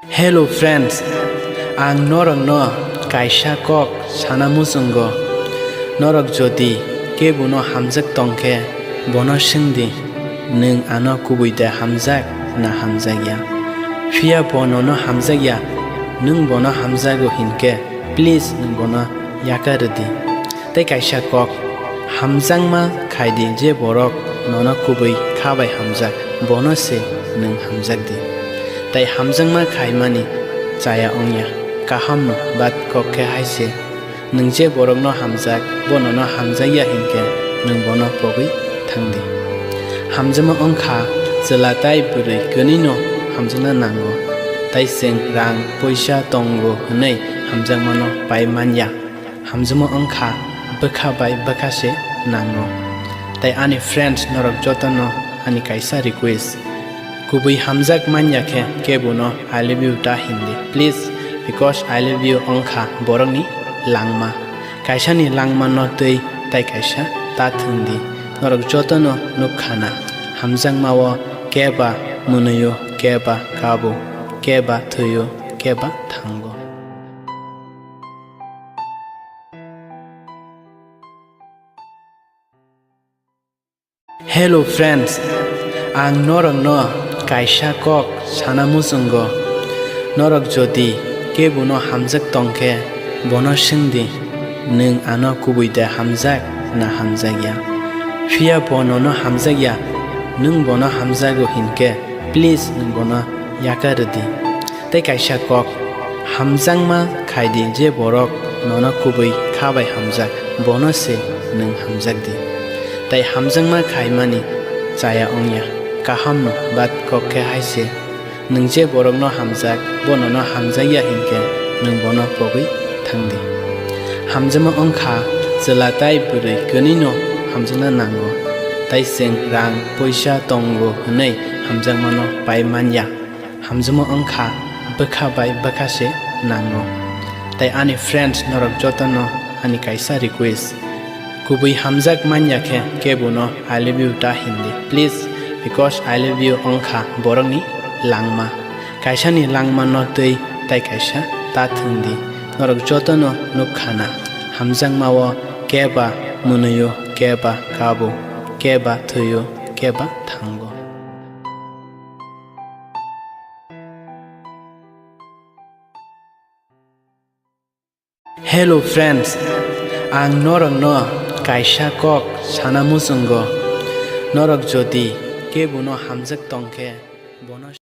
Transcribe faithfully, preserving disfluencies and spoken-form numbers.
Hello friends, ang norokno kaisa kok sana muchungo. Norok jodi kebono hamjak tongkhe, bono swngdi, "Nwng ano kubui de hamjak na hamjakya?" Phiya bo nono hamjakya, nwng bono hamjago hinkhe, please nwng bono yakarwdi. Tei kaisa kok, hamjakma khaidi, je borok nono kubui kha bai hamjak, bono se nwng hamjakdi. Tai hamjakma khaimani chaya wngya, kahamno, but kok khe hai se, nwng je borokno hamjak, bo nono hamjakya hinkhe, nwng bono pogwi thangdi. Hamjakma wngkha chwla tai bwrwi kwnwino hamjakna nango, tai chwng rang poisa tongo hwnwi hamjakmano pai manya. Hamjakma wngkha bwkha bai bwkha se nango. Tai ani friends, norok jotono ani kaisa request, kubui hamjak manya khe kebono "I love you" ta hindi, please, because "I love you" wngkha borokni langma. Kaisani langmano twi tai kaisa ta thwngdi. Norok jotono nukkhana, hamjakmao keba mwnwio, keba kabo, keba thwio, keba thango. Hello friends, ang norokno kaisa kok sana muchungo. Norok jodi kebono hamjak tongkhe, bono swngdi, "Nwng ano kubui de hamjak na hamjakya?" Phiya bo nono hamjakya, nwng bono hamjago hinkhe, please nwng bono yakarwdi. Tei kaisa kok, hamjakma khaidi, je borok nono kubui kha bai hamjak, bono se nwng hamjakdi. Tai hamjakma khaimani chaya wngya, kahamno, but kok khe hai se, nwng je borokno hamjak, bo nono hamjakya hinkhe, nwng bono pogwi thangdi. Hamjakma wngkha chwla tai bwrwi kwnwino hamjakna nango, tai chwng rang poisa tongo hwnwi hamjakmano pai manya. Hamjakma wngkha bwkha bai bwkha se nango. Tai ani friends, norok jotono ani kaisa request, kubui hamjak manya khe kebono "I love you" ta hindi, please, because "I love you" wngkha borokni langma. Kaisani langmano twi tai kaisa ta thwngdi. Norok jotono nukkhana, hamjakmao keba mwnwio, keba kabo, keba thwio, keba thango. Hello friends, ang norokno kaisa kok sana muchungo. Norok jodi kebono hamjak tongkhe, bono